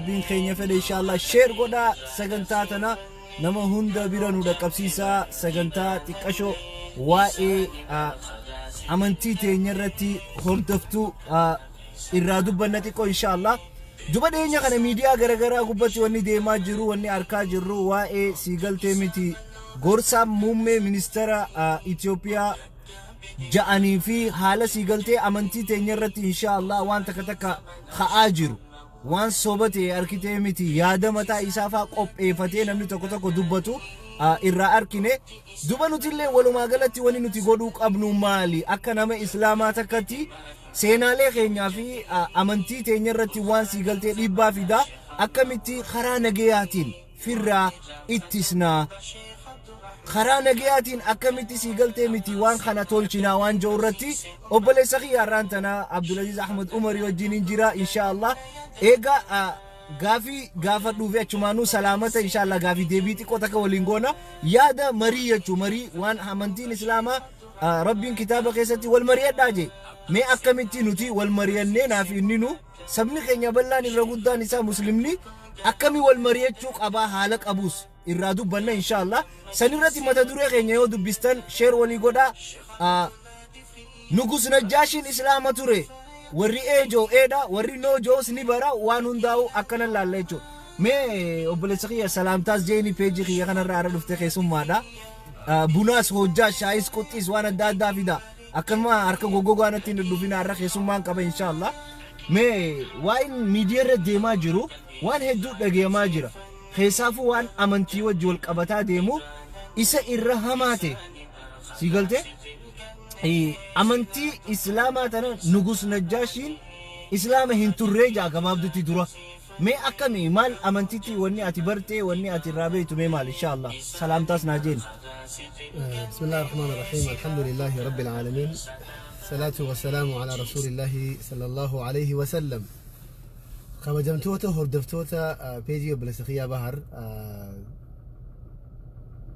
Rabbiin keenya fedhe inshallah share godhaa sagantaa tana nama hunda bira nu dhaqqabsiisaa. Sagantaa xiqqashoo waa'ee amantii teenya irratti hordoftuu irraa dubbanna xiqqoo inshallah. Duba dhiyeenya kana miidiyaa garaagaraa gubbatti wanni deemaa jiru, wanni arkaa jirru waa'ee siigaltee miti gorsaa muummee ministeera Itoophiyaa ja'anii fi haala siigaltee amantii teenya irratti inshallah waan takka takka ka'aa jiru. Waan soba ta'e arkitee miti yaada mataa isaa faa qopheeffatee namni tokko tokko dubbatu irraa arkine. Duba nutillee walumaa galatti wanni nuti godhuu qabnu maali? Akka nama islaamaa takkatti seenaalee keenyaa fi amantii teenya irratti waan siigaltee dhiibbaa fidaa akkamitti karaa nagayaatiin firraa ittisnaa, karaa nagayaatiin akkamitti siigaltee miti waan kana tolchinaa waan jiru irratti obboleessa kiyya har'aan tana Abdulaziz Ahmad Umarii wajjin hin jira inshallah. Egaa gaafii gaafadhuu fi achumaanuu salaamata inshallah gaafii deebii xiqqoo takka waliin goona. Yaada marii jechuu marii waan amantiin islaamaa Rabbiin kitaaba keessatti wal mari'adhaa jee. Mee akkamitti nuti wal mari'annee naaf inni nu sabni keenya bal'aan irra guddaan isaa muslimni akkami wal mari'achuu qabaa haala qabus irraa dubbanna inshallah. Sanirratti mata duree keenya yoo dubbistan share walii godhaa. Nugus Najjaashiin islaama ture, warri eejoo eedha, warri noojoos ni bara waan hundaa'u akkana laalla jechuudha. Mee obboleessa kiyya salaamtaas jeeni peejii kiyya kanarraa har'a dhuftee keessummaadha. Bunaas hojjaa shaayis quxxiis waan adda addaa fida. Akkanuma harka goggogaa natti hin dhufina, har'a keessummaan qaba inshallah. Mee waa'in miidiyaa irra deemaa jiru waan hedduu dhagayamaa jira. Keessaafuu waan amantii wajji wal qabataa deemu isa irra hamaa ta'e. Si galtee? Amantii islaamaa tana Nugus Najjaashiin islaama hin turree jaa gabaabdutti dura. Mee akkami maal amantitti wanni ati bartee wanni ati irraa beektu mee maal inshallah salaamtaas naa jeeni. بسم الله الرحمن الرحيم، الحمد لله رب العالمين، الصلاة والسلام على رسول الله صلى الله عليه وسلم. Kabajamtoota hordoftoota peejii obboleessa kiyyaa Bahar,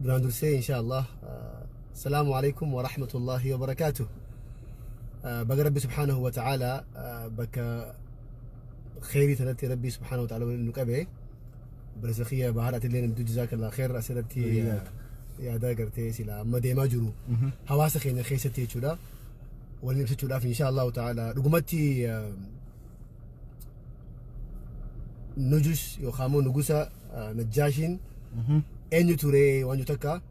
duraan dursee insha Allah السلام عليكم ورحمة الله وبركاته. Baga Rabbi سبحانه وتعالى bakka kheyrii tanatti Rabbi سبحانه وتعالى nu qabe. Obboleessa kiyya Bahar, atillee namtu جزاك الله خير. Asirratti yaada gartee sila amma deemaa jiru hawaasa keenya keessatti jechuudha waliin ibsachuudhaaf insha Allahu ta'ala. Dhugumatti nujus yookaan immoo nugusa Najjaashiin eenyu ture waan jiru takka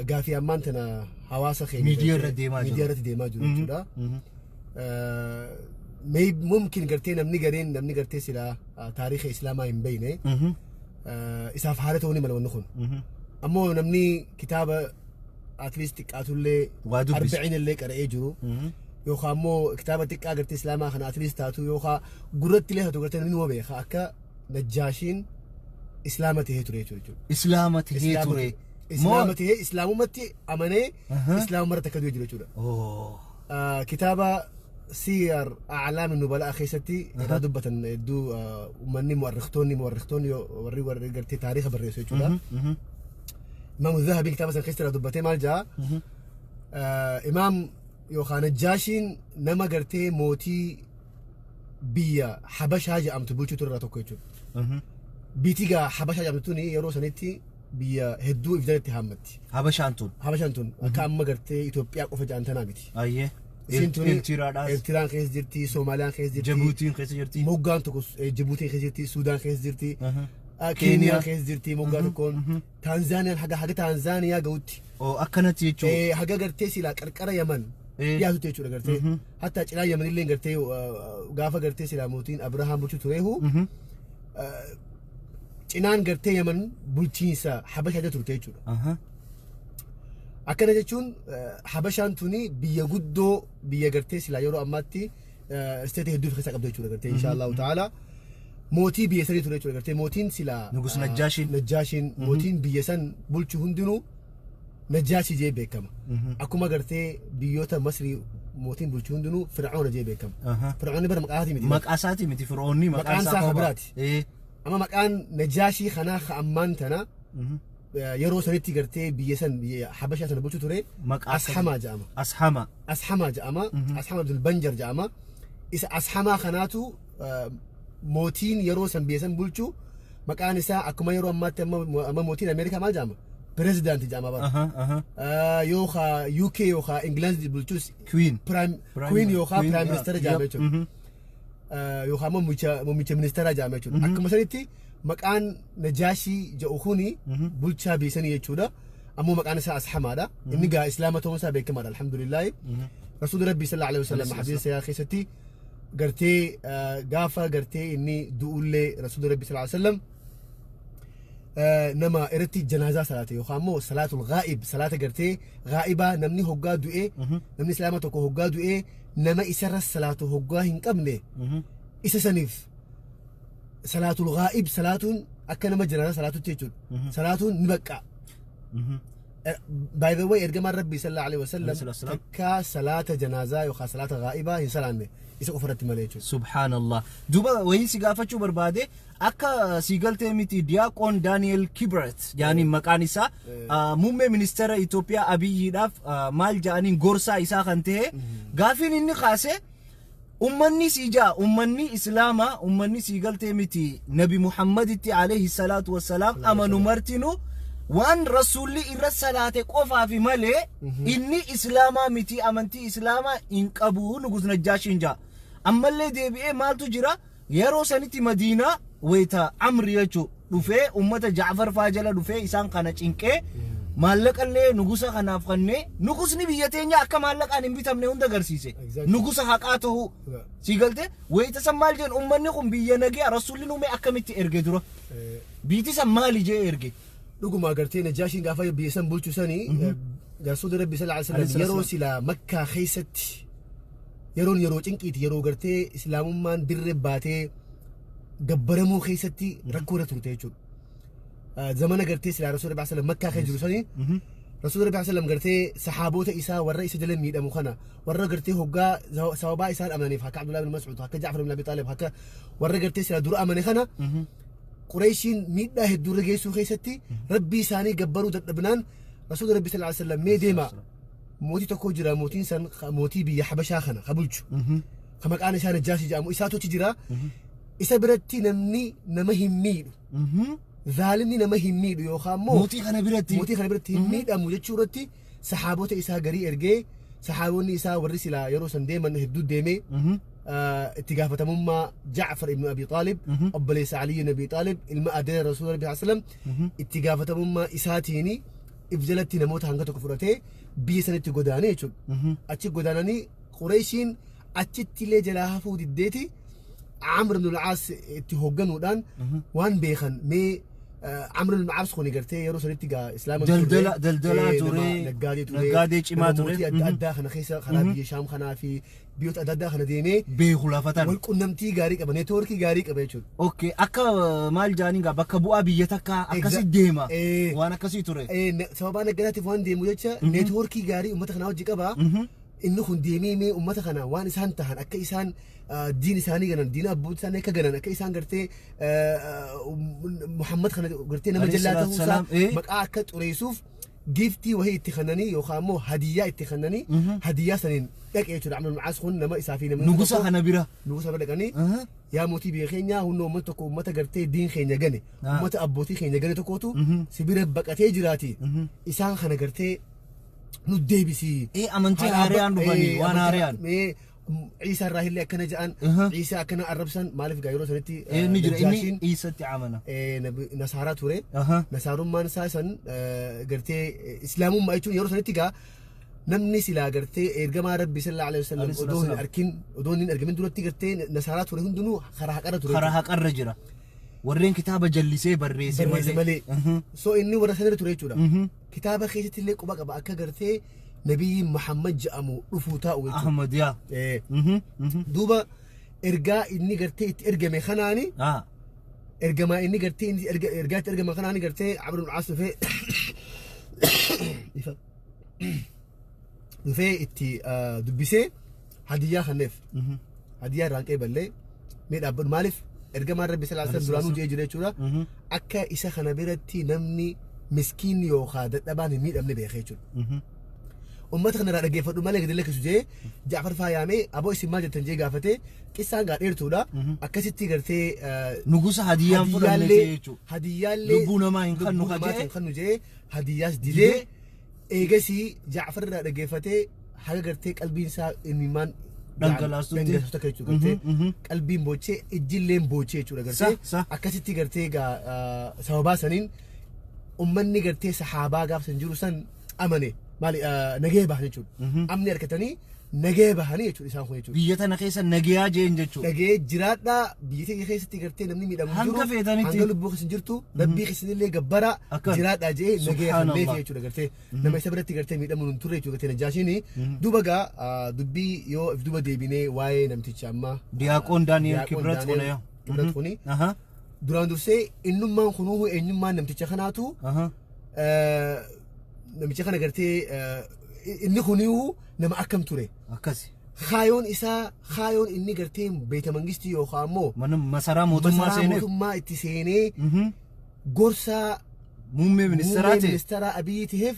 gaafii ammaan tana hawaasa keenya miidiyaa irra deemaa jiru. Miidiyaa irratti deemaa jiru jechuudha. Mumkin gartee namni gareen namni gartee sila taariika islaamaa hin beekne isaaf haala ta'uu ni mala wanni kun. Ammoo namni kitaaba at least xiqqaatullee waa dubbisu. Arba'in illee qara'ee jiru yookaan immoo kitaaba xiqqaa gartee islaamaa kana at least taatu yookaan gurratti illee taatu gartee namni nima beeka akka Najjaashiin islaama tahee ture jechuudha. Islaama tahee ture. Islaama tahee islaamumatti amanee islaamuma irratti akka du'e jiru jechuudha. Kitaaba Siyar A'laam Nubalaa keessatti irraa dubbatan hedduu uummanni mu'arrikhtoonni warri gartee taariika barreessu jechuudha. Imaam Zahabiin kitaaba sana keessatti irraa dubbatee maal jedha? Imaam yookaan Najjaashiin nama gartee mootii biyya Habashaa jedhamtu bulchuu ture irraa tokko jechuudha. Biitii gaa Habashaa jedhamtu tuni yeroo sanitti biyya hedduu if jalatti haammatti. Habashaan tun. Habashaan tun akka amma gartee Itoophiyaa qofa jedhan tanaa miti. Ayyee. Isiin tuni Eertiraadhaas. Eertiraan keessa jirti, Soomaaliyaan keessa jirti. Jabuutiin keessa jirti. Moggaan tokko Jibuutiin keessa jirti, Suudaan keessa jirti, Keeniyaan keessa jirti moggaa tokkoon. Taanzaaniyaan haga Taanzaaniyaa gahutti. Oo, akkanatti jechuudha. Haga gartee silaa qarqara Yaman dhiyaatutti jechuudha gartee. Hatta cinaa Yamanillee gartee gaafa gartee silaa mootiin Abrahaam bulchu tureehu cinaan gartee Yaman bulchiinsa Habashaa jala turte jechuudha. Akkana jechuun Habashaan tuni biyya guddoo biyya gartee silaa yeroo ammaatti isteetii hedduu of keessaa qabdu jechuudha gartee insha Allahu ta'ala. Mootii biyya sanii ture jechuudha gartee mootiin silaa Nugus Najjaashiin. Najjaashiin mootiin biyya san bulchu hundinuu Najjaashii jee beekama. Akkuma gartee biyyoota Masrii mootiin bulchu hundinuu Fir'auna jee beekama. Fir'aunni bara maqaa isaatii miti. Maqaa isaatii miti Fir'oonni maqaan isaa kophaa. biraati. Amma maqaan Najjaashii kanaa ka ammaan tana yeroo sanitti gartee biyya san biyya Habashaa sana bulchu ture Maqaa Ashamaa jedhama. Ashama. Ashamaa jedhama. Ashamaa Abdul Banjar jedhama. Isa Ashamaa kanaatu Mootiin yeroo san biyya san bulchu maqaan isaa akkuma yeroo ammaatti amma mootiin Ameerikaa maal jedhama? Pirezidaantii jedhama bara. Yookaan UK yookaan England bulchus Queen. Prime Queen yookaan Prime Minister jedhama jechuudha. Yookaan immoo muummicha ministeeraa jedhama jechuudha. Akkuma sanitti maqaan Najaashii jedhu kuni bulchaa biyya sanii jechuudha. Ammoo maqaan isaa Ashamaadha. Inni gaa Islaama ta'uun isaa beekamaadha, alhamdulillaahi. Rasuulli Rabbii sallallahu alaihi wasallam hadiisa isaa keessatti gartee gaafa gartee inni du'ullee Rasuulli Rabbii sallallahu alaihi wasallam nama irratti janaazaa salaate yookaan immoo salaatul ghaa'ib, salaata gartee ghaa'ibaa, namni hoggaa du'ee, namni islaama tokko hoggaa du'ee nama isarra salaatu hoggaa hin qabne, isa saniif salaatul ghaa'ib salaatuun akka nama janaazaa salaatutti jechuudha. Salaatuun ni baqqa. By the way, ergamaan Rabbii sallallahu alaihi wasallam takka salaata janaazaa yookaan salaata ghaa'ibaa hin salaanne, isa qofa irratti malee jechuudha. Subhaanallah. Duuba wayii si gaafachuu barbaade, akka si galtee miti, Diyaaqoon Daani'el Kibret yaani maqaan isaa, muummee ministeera Itoophiyaa Abiyyiidhaaf maal jedhaniin gorsaa isaa kan ta'e, gaafiin inni kaase ummanni si jaa, ummanni islaamaa, ummanni si galtee miti Nabi Muhammaditti alayhi salaatu wassalaam amanu martinu waan rasuulli irra salaate qofaafi malee inni islaamaa miti, amantii islaamaa hin qabu Nugus Najjaashiin jaa. Ammallee deebi'ee maaltu jira? Yeroo sanitti Madiinaa wayita Amri jechuu dhufee ummata Jaafar faa jala dhufee isaan kana cinqee maallaqallee nugusa kanaaf kennee, nugusni biyya teenya akka maallaqaan hin bitamne hunda agarsiise. Nugusa haqaa ta'uu si galte. Wayita san maal jedhan? Ummanni kun biyya nagee rasuulli nuumee akkamitti erge dura biiti san maali jee erge? Dhuguma gartee Najaashiin gaafa biyya san bulchu sanii Rasuulli Rabbi sallallahu alaihi wasallam yeroo silaa Makkaa keessatti yeroon yeroo cinqiiti, yeroo gartee islaamummaan dirree baatee gabbaramuu keessatti rakkoo irra turte jechuudha. Zamana gartee silaa Rasuulli Rabbi sallallahu Makkaa keessa jiru sanii Rasuulli Rabbi sallallahu gartee sahaabota isaa warra isa jala miidhamu kana, warra gartee hoggaa sababaa isaan amananiif, akka Abdullah bin Mas'ud, akka Ja'far bin Abi Talib, akka warra gartee silaa dura amane kana, Qureeshiin miidhaa hedduu irra geessuu keessatti Rabbii isaanii gabbaruu dadhabnaan, Rasuulli Rabbi sallallahu alaihi wasallam mee deema, mootii tokko jira, mootiin san mootii biyya Habashaa kana ka bulchu, ka maqaan isaa Najjaashii jedhamu, isaatu achi jira, isa biratti namni nama hin miidhu, zaalimni nama hin miidhu yookaan immoo mootii kana biratti mootii kana biratti hin miidhamu jechuu irratti sahaabota isaa garii ergee, sahaabonni isaa warri silaa yeroo san deeman hedduu deemee itti gaafatamummaa Ja'far ibn Abi Xaalib, obboleessa Ali ibn Abi Xaalib, ilma adeera Rasuula Rabbi sallam, itti gaafatamummaa isaatiin if jalatti namoota hanga tokko fudhatee biyya sanitti godaanee jechuudha. Achi godaananii Qureeshiin achitti illee jalaa hafuu diddeeti Amr ibn al-Aas itti hoogganuudhaan waan beekan mee Amr ibn al-Aas kun gartee yeroo sanitti gaa islaama Daldalaa ture, naggaadee ture, naggaadee cimaa nama ture. Mootii adda addaa kana keessa karaa biyya Shaam kanaa fi biyyoota adda addaa kana deemee beeku lafatan wal qunnamtii gaarii qaba, neetwoorkii gaarii qaba jechuudha. Okay, akka maal jaaniin gaa bakka bu'aa biyya takkaa akkasii deema, waan akkasii ture. Sababaa naggadaatiif waan deemu jecha neetwoorkii gaarii uummata kanaa hojii qaba. Inni kun deemee mee uummata kana waan isaan tahan, akka isaan diin isaanii ganan, diina abbootii isaanii akka ganan, akka isaan gartee Muhammad kana gartee nama Alayhi jallaa salaatu ta'uu isaa salaam, maqaa akka xureessuuf giiftii wahii itti kennanii yookaan immoo hadiyyaa itti kennanii, hadiyyaa saniin dhaqe jechuudha. Amr ibn Aas kun nama isaa fi namni Nugusa tokko kana bira. Nugusa bira dhaqanii, yaa mootii biyya keenyaa, humna uummata tokko, uummata gartee diin keenya gane, uummata abbootii keenya gane tokkotu si bira baqatee jiraati, isaan kana gartee nu deebisi. Amantii haariyaan dhufanii waan haariyaan. Mee Ciisaa irraa illee akkana jedhan, Ciisaa akkana arrabsan. Maaliif gaa yeroo sanitti Inni jira inni Najaashiin Iisatti amana. Nasaaraa ture. Nasaarummaan isaa san gartee islaamummaa jechuun yeroo sanitti gaa namni silaa gartee ergamaa Rabbi sallallahu alaihi wasallam Alayhi odoo hin salaam. arkin, odoo hin argamin duratti gartee nasaaraa ture hundinuu karaa haqarra ture. Karaa haqarra jira. Warreen kitaaba jallisee barreesse barreesse malee. So inni warra sanirra ture jechuudha. Kitaaba keessatti illee quba qaba akka gartee nabiyyi Muhammad jedhamu dhufuu taa'u jechuudha. Ahmad yaa. Duuba ergaa inni gartee itti ergame kanaani ergamaa inni gartee inni ergaa itti ergame kanaani gartee Amr ibn Aas dhufee itti dubbisee hadiyyaa kenneef. Hadiyyaa irraan qeeballee mee dhaabbadhu, maaliif ergamaan Rabbi sallallahu alaihi wasallam duraanuu jee jira jechuudha. Akka isa kana biratti namni miskiinni yookaan dadhabaan hin miidhamne beekee jechuudha. Uummata kana irraa dhaggeeffadhu malee gadi lakkisu jee Jaafar faayaamee aboo isin maal jettan jee gaafate qissaan gaa dheertuudha. Akkasitti gartee Nugusa hadiyyaan fudhanne jechuudha. Hadiyyaallee Lubbuu namaa hin kennu lubbuu namaa jee. hin kennu jee hadiyyaas didee eegasii Jaafar irraa dhaggeeffatee haga gartee qalbiin isaa imimmaan Dhangalaastutti. dhangalaastu takka jechuudha gartee qalbiin boochee ijjilleen boochee jechuudha gartee Sa, sa. akkasitti gartee gaa sababaa saniin ummanni gartee sahaabaa gaaf san jiru san amane maali nagee bahan jechuudha. Amni harkatanii nagee bahanii jechuudha isaan kun jechuudha. Biyya tana keessa nagayaa jeen jechuudha. Dhagee jiraadhaa biyya keenya keessatti gartee namni miidhamu hin jiru. Hanga feetanitti. Hanga lubbuu keessa hin jirtu rabbii keessanillee gabbara Akkan. jiraadhaa jee nagee Subhaanallah. hanneef jechuudha gartee nama isa biratti gartee miidhamu hin turre jechuudha gartee Najaashiin. Duuba gaa dubbii yoo if duuba deebinee waa'ee namticha ammaa. Diyaaqoon Daani'el Diyaaqoon Kibrat Daani'el kuna yaa. Kibrat kuni. Aha. Duraan dursee innummaan kunuu eenyummaan namticha kanaatu Aha. namicha kana gartee inni kunuu nama akkam ture. Akkasi. Kaayoon isaa kaayoon inni gartee beeta mangistii yookaan ammoo Mana masaraa mootummaa masaraa seeneef. mootummaa itti seenee gorsaa Muummee ministeeraa muummee ta'e. ministeeraa Abiyyi ta'eef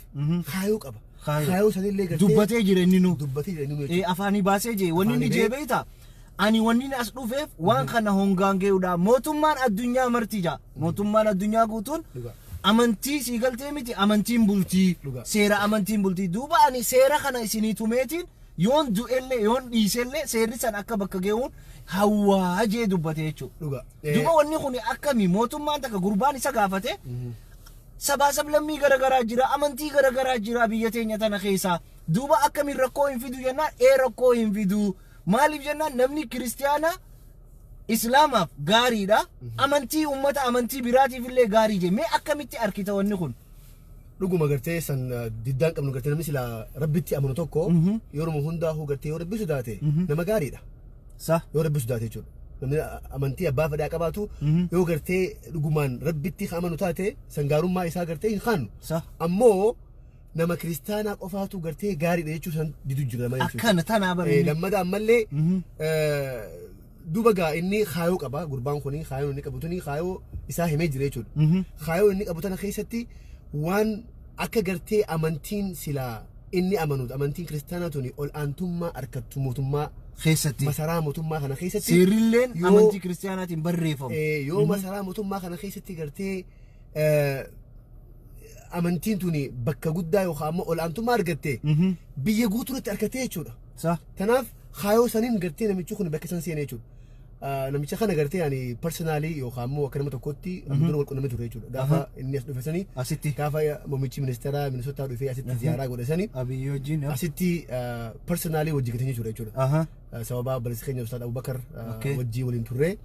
kaayoo qaba. Kaayoo. Kaayoo sanillee gartee Dubbatee jira inni nu. Dubbatee jira inni nu jechuudha. Afaanii baasee jee wanni inni Afaanii jee ba'ee. beektaa? Ani wanni inni as dhufeef waan kana hongaan ga'uudha. Mootummaan addunyaa marti jaa. Mootummaan addunyaa guutuun Dhugaa. amantii sii galtee miti amantiin bultii. Dhugaa. Seera amantiin bultii. Duuba ani seera kana isinii tumeetiin yoon du'ellee yoon dhiisellee seerri san akka bakka ga'uun hawwaa jee dubbate jechuudha. Dhugaa. Duuba wanni kun akkami mootummaan takka gurbaan isa gaafate sabaa sablammii garaagaraa jira amantii garaagaraa jira biyya teenya tana keessa duuba akkamiin rakkoo hin fidu jennaan ee rakkoo hin fidu maaliif jennaan namni kiristiyaana islaamaaf gaariidha amantii ummata amantii biraatiif illee gaarii jee mee akkamitti arkita wanni kun Dhuguma gartee san diddaan qabnu gartee namni silaa rabbitti amanu tokko yeroo hundaa'uu gartee yoo rabbi sodaate nama gaariidha. Sa. Yoo rabbi sodaate jechuudha. Namni amantii abbaa fedhaa qabaatu yoo gartee dhugumaan rabbitti kan amanu taate san gaarummaa isaa gartee hin kaannu. Sa. Ammoo nama kiristaanaa qofaatu gartee gaariidha jechuu san didu jira nama jechuudha. Akkana tanaa baree. Lammata ammallee duuba gaa inni kaayoo qaba gurbaan kuni kaayoo inni qabu tuni kaayoo isaa himee jira jechuudha. Kaayoo inni qabu tana keessatti waan akka gartee amantiin silaa inni amanu amantiin kiristaanaa tuni ol aantummaa harkattu mootummaa Keessatti. masaraa mootummaa kana keessatti Seerrilleen amantii kiristaanaatiin barreeffamu. Yoo masaraa mootummaa kana keessatti gartee amantiin tuni bakka guddaa yookaan ammoo ol aantummaa argatte biyya guutuutti argattee jechuudha. Sa. Kanaaf kaayoo saniin gartee namichi kun bakka san seenee jechuudha. Namicha kana gartee ani personally yookaan ammoo akka nama tokkotti amma dura wal qunnamee ture jechuudha. Gaafa inni as dhufe sanii Asitti. gaafa muummichi ministeeraa Minisootaa dhufee asitti ziyaaraa godhe sanii Abiyyi wajjin. asitti personally wajji gatanii ture jechuudha. Aha. Sababa obboleessi keenya Ustaad Abubakar Okay. wajjii waliin turre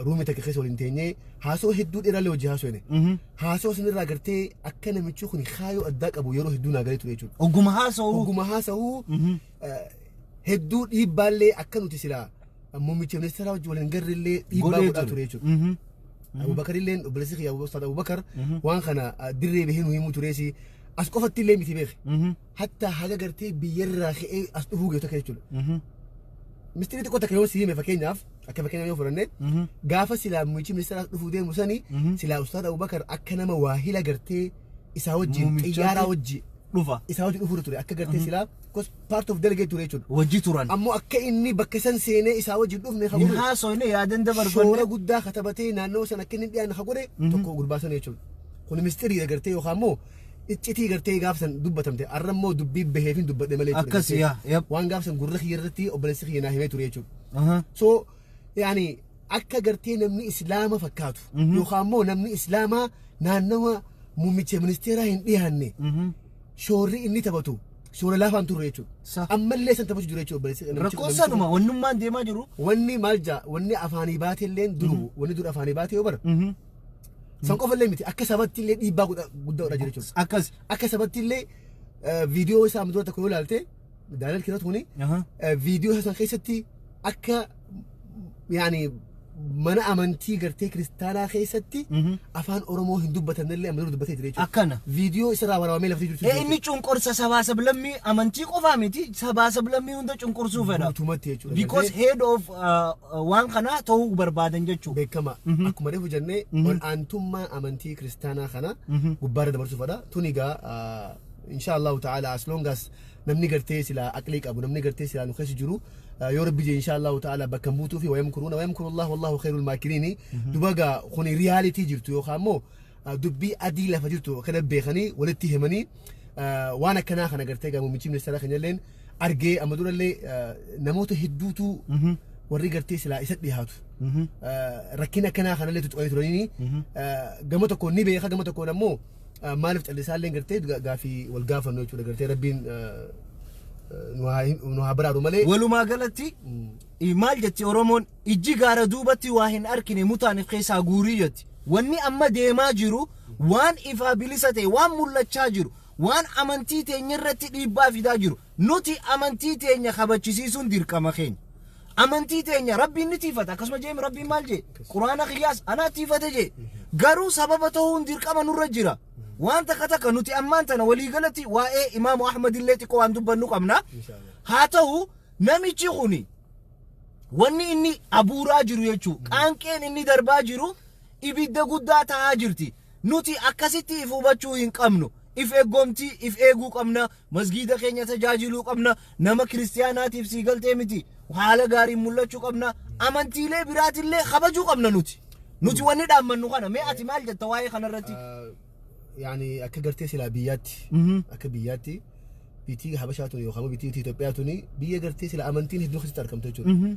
ruumii takka keessa waliin teenyee haasoo hedduu dheeraallee wajji haasofne. Haasoo sanirraa gartee akka namichi kun kaayoo addaa qabu yeroo hedduu naa galee ture jechuudha. Ogguma haasa'u. Ogguma haasa'uu hedduu dhiibbaallee akka nuti silaa muummicha ministeeraa wajji waliin garreellee dhiibbaa Godhee godhaa ture jechuudha. Abubakar illeen obboleessi kiyya Ustaad Abubakar waan kana dirree bahee nu himuu tureesi as qofatti illee miti beeke. Hatta haga gartee biyyarraa ka'ee as dhufuu geessu takka jechuudha. Ministeerri xiqqoo takka yoo si hime fakkeenyaaf akka fakkeenyaaf yoo fudhanne gaafa silaa muummichi ministeeraa as dhufuu deemu sani silaa Ustaad Abubakar akka nama waahila gartee isaa wajjin Muummichaatti xiyyaaraa wajji Dhufa. isaa wajjin dhufuu ture akka gartee silaa cause part of delegate ture jechuudha. Wajji turan. Ammoo akka inni bakka san seenee isaa wajjin dhufne Hin haasofne yaadan shoora dabarfanne. guddaa katabatee naannoo san akka inni dhiyaanne ka godhe tokko gurbaa sana jechuudha. Kun mistiriidha gartee yookaan immoo iccitii gartee gaaf san dubbatamte arra immoo dubbii baheefin dubbadhe malee jechuudha. Akkas, yaa, yep. Waan gaaf san gurra kiyya irratti obboleessi kiyya naa himee ture jechuudha. Aha. So yaani akka gartee namni islaama fakkaatu yookaan immoo namni islaamaa naannawa muummicha ministeeraa hin dhiyaanne shoorri inni taphatu shoora laafaan turre jechuudha. Sa. Ammallee san taphatu jiru jechuudha obboleessi. Rakkoo sanuma wannummaan deemaa jiru. Wanni maal jaa wanni afaanii baate illeen duru wanni dur afaanii baate yoo bara san qofa illee miti akka sabatti illee dhiibbaa guddaa godhaa jira jechuudha. Akkas. Akka sabatti illee viidiyoo isaa amma dura tokko yoo ilaalte Daani'el Kibrat kuni viidiyoo isaa san keessatti akka yaani mana amantii gartee kiristaanaa keessatti afaan Oromoo hin dubbatan illee amma dura dubbatee jira jechuudha. Akkana. Viidiyoo isarraa waraabamee lafti jirtu. Inni cunqursa sabaa sablammii amantii qofaa miti sabaa sablammii hunda cunqursuu fedha. Guutumatti jechuudha. Because head of waan kanaa ta'uu barbaadan jechuudha. Beekama akkuma reefu jennee ol aantummaa amantii kiristaanaa kana gubbaarra dabarsuu fedha. Tun egaa Insha Allahu ta'ala, as long as namni gartee silaa aqlii qabu, namni gartee silaa nu keessa jiru, yoo Rabbi jee, insha Allahu ta'ala bakka buutuu fi ويمكرون ويمكر الله والله خير الماكرين. Duba gaa kuni reality jirtu yookaan immoo dubbii adii lafa jirtu kana beekanii walitti himanii waan akkanaa kana gartee gaa muummichi ministeera keenyalleen argee amma durallee namoota hedduutu warri gartee silaa isa dhiyaatu. Rakkina akkanaa kanallee tuqanii turanii gama tokkoon ni beeka, gama tokkoon ammoo maaliif callisaallee gartee gaafii wal gaafannu jechuudha. Gartee Rabbiin nu haa baraaru malee. Walumaa galatti maal jetti Oromoon? Ijji gaara duubatti waa hin arkine mutaaniif keessaa guurii jetti. Wanni amma deemaa jiru waan ifaa bilisa ta'e, waan mul'achaa jiru, waan amantii teenya irratti dhiibbaa fidaa jiru. Nuti amantii teenya kabachisiisuun dirqama keenya. Amantii teenya Rabbiin ni tiifata, akkasuma jeemi. Rabbiin maal jee? Quraana kiyyaas anaa tiifate jee. Garuu sababa ta'uun dirqama nurra jira. Waan takka takka nuti ammaan tana waliigalatti waa'ee Imaamu Ahmad illee xiqqoo waan dubbannu qabna. Haa ta'u, namichi kuni wanni inni abuuraa jiru jechuu, qaanqeen inni darbaa jiru ibidda guddaa ta'aa jirti. Nuti akkasitti if hubachuu hin qabnu. If eeggoomtii if eeguu qabna, masgiida keenya tajaajiluu qabna, nama kiristiyaanaatiif sii galtee miti haala gaariin mul'achuu qabna, amantiilee biraatillee kabajuu qabna. Nuti wanni dhaammannu kana. Mee ati maal jetta waa'ee kanarratti? Yaani akka gartee silaa biyyaatti, akka biyyaatti biyyi Habashaa tun yookaan biyyi Itoophiyaa tuni biyya gartee sila amantiin hedduu keessatti argamtu jechuudha.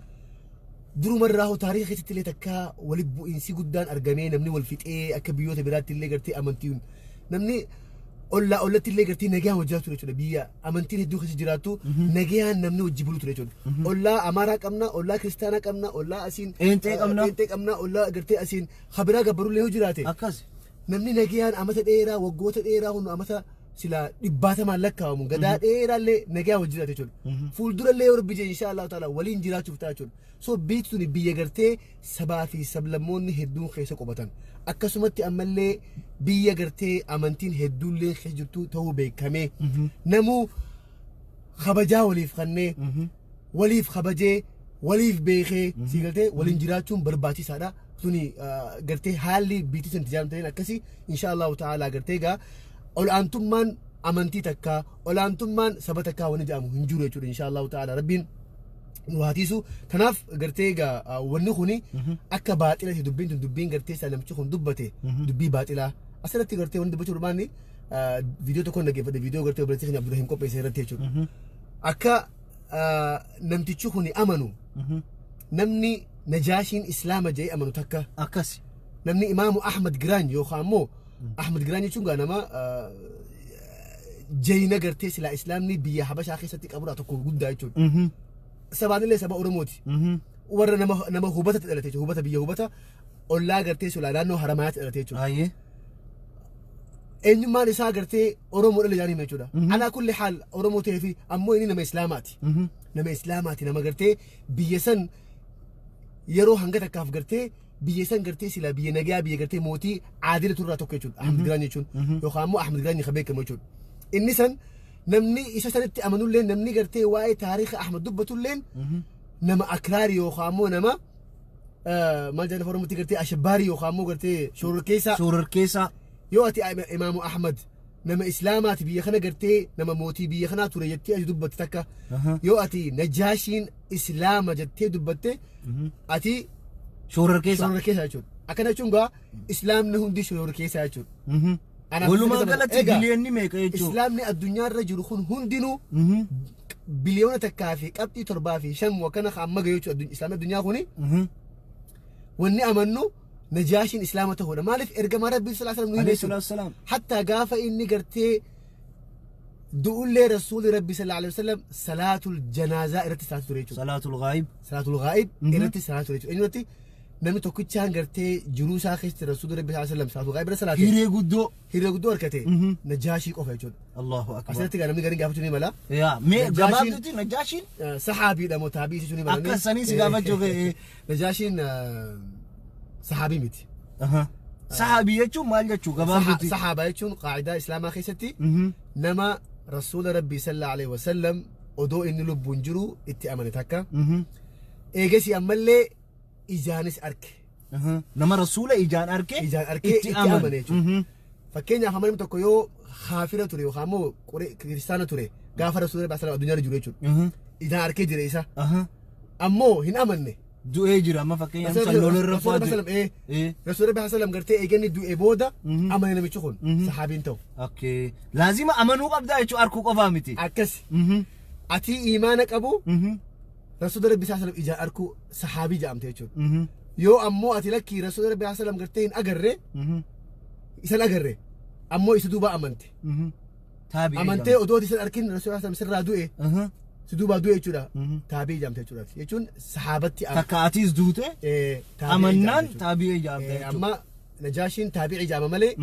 Durumarraa hoo taariika keessatti illee takka walitti bu'iinsi guddaan argamee namni wal fixee akka biyyoota biraatti illee gartee amantiin namni ollaa ollatti illee gartee nagaan hojjaa ture jechuudha. Biyya amantiin hedduu keessa jiraattu nagaan namni hojii bulu ture jechuudha. Ollaa Amaaraa qabna, ollaa Kiristaanaa qabna, ollaa asiin Eenxee qabna. Eenxee qabna, ollaa gartee asiin kabiraa gabbarullee yoo jiraate. Akkas. Namni nagayaan amata dheeraa, waggoota dheeraa, hun amata sila dhibbaatamaan lakkaa'amu, gadaa dheeraallee nagaa wajjin jiraate jechuudha. Fuuldurallee yoo Rabbi jee, insha Allahu ta'ala waliin jiraachuuf ta'a jechuudha. So biyyi tuni biyya gartee sabaa fi sablammoonni hedduun keessa qubatan. Akkasumatti ammallee biyya gartee amantiin hedduullee keessa jirtu ta'uu beekamee namuu kabajaa waliif kennee, waliif kabajee, waliif beekee, si galtee, waliin jiraachuun barbaachisaadha. Tuni gartee haalli biitti sun ijaarame akkasii, insha Allahu ta'ala gartee egaa ol'aantummaan amantii takkaa, ol'aantummaan saba takkaa wanni jedhamu hin jiru jechuudha. Insha Allahu ta'ala Rabbiin nu haa tiisu. Kanaaf gartee egaa wanni kuni akka baaxilati, dubbiin tun dubbiin gartee isaa namichi kun dubbate dubbii baaxilaa. Asirratti gartee wanni dubbachuu barbaanne, viidiyoo tokko dhaggeeffadhe, viidiyoo gartee obboleessi keenya Abdurrahim qopheesse irratti jechuudha. Akka namtichi kuni amanu, namni Najaashiin Islaama jedhee amanu takka namni Imaamu Ahmad Giraan yookaan immoo Ahmad Giraan jechuun gaa nama jayina gartee silaa Islaamni biyya Habashaa keessatti qabudha tokko guddaa jechuudha. Sabaanillee saba Oromooti. Warra nama hubatatti dhalate jechuudha. Hubata, biyya hubata ollaa gartee silaa naannoo Haramayaatti dhalate jechuudha. Eenyummaan isaa gartee Oromoo dhala jedhanii jechuudha. Alaa kulli haal Oromoo ta'ee fi ammoo inni nama Islaamaati. Nama Islaamaati, nama gartee biyya san yeroo hanga takkaaf gartee biyya san gartee silaa biyya nagaa, biyya gartee mootii aadila turraa tokko jechuudha. Ahmad Giraan jechuun yookaan ammoo Ahmad Giraan kan beekamu jechuudha. Inni san namni isa sanitti amanullee, namni gartee waa'ee taariika Ahmad dubbatulleen nama akraarii yookaan ammoo nama maal jedhama Oromootti gartee ashabbaarii yookaan ammoo gartee shororkeessaa. Shororkeessaa. Yoo ati Imaamu Ahmad nama Islaamaati, biyya kana gartee nama mootii biyya kanaa ture jettee ati dubbatte takka, yoo ati Najaashiin Islaama jettee dubbatte, ati Shororkeessaa. shororkeessaa jechuudha. Akkana jechuun gaa Islaamni hundi shororkeessaa jechuudha. Walumaa galatti Egaa, biliyoonni meeqa jechuudha? Islaamni addunyaarra jiru kun hundinuu 1.75 biliyoona wakana amma gahu jechuudha. Islaamni addunyaa kuni wanni amannu Najaashiin Islaama ta'uudha. Maaliif? Ergamaa Rabbii sallallahu alaihi wasallam nu hime Alayhi jechuudha. salaatu wasalaam. Hatta gaafa inni gartee du'ullee Rasuulli Rabbii sallallahu alaihi wasallam salaatul janaazaa irratti salaatu ture jechuudha. Salaatul ghaayib. Salaatul ghaa'ib irratti salaatu ture jechuudha. Eenyutti? Namni tokkichaan gartee jiruu isaa keessatti Rasuulli Rabbii sallallahu alaihi wasallam salaatul ghaa'ib irra salaate. Hiree guddoo. Hiree guddoo argate Najaashii qofa jechuudha. Allahu akbar. Asirratti gaa namni gariin gaafachuu ni mala. Yaa mee gabaabdutti Najaashiin Saxaabiidha moo taabii jechuu ni mala. Akka sanii si gaafachuu ka'e. Najaashiin saxaabii miti. Saxaabii jechuun maal jechuu gabaabdutti? Saxaabaa jechuun qaacidaa Islaamaa keessatti nama Rasuula Rabbii sallallahu alaihi wasallam odoo inni lubbuun jiru itti amane takka. Eegasii ammallee ijaanis arke. Nama Rasuula ijaan arke Ijaan arkee itti amane jechuudha. Fakkeenyaaf namni tokko yoo kaafira ture yookaan immoo kiristaana ture gaafa Rasuulli Rabbii sallam addunyaa irra jiru jechuudha. Ijaan arkee jira isa. Ammoo hin amanne. Du'ee jira amma fakkeenyaaf san lola irra Rasuulli Rabbii sallam Rasuulli Rabbii sallam gartee eeganni du'e booda amane namichi kun sahaabiin ta'u. Okay. Laazima amanuu qabdaa jechuun arkuu qofaa miti. Akkas. Ati imaana qabu Rasuulli Rabbii sallam ijaan arkuu sahaabii jedhamte jechuudha. Yoo ammoo ati lakkii Rasuulli Rabbii sallam gartee hin agarre isan agarre ammoo isa duuba amante. Taabii. Amantee odoo isan arkin Rasuulli sallam sirraa du'e si duubaa du'e jechuudha. Taabii jedhamte jechuudha. Jechuun sahaabatti Takka atiis duute amannaan taabii jedhamte jechuudha. Amma Najaashiin taabii jedhama malee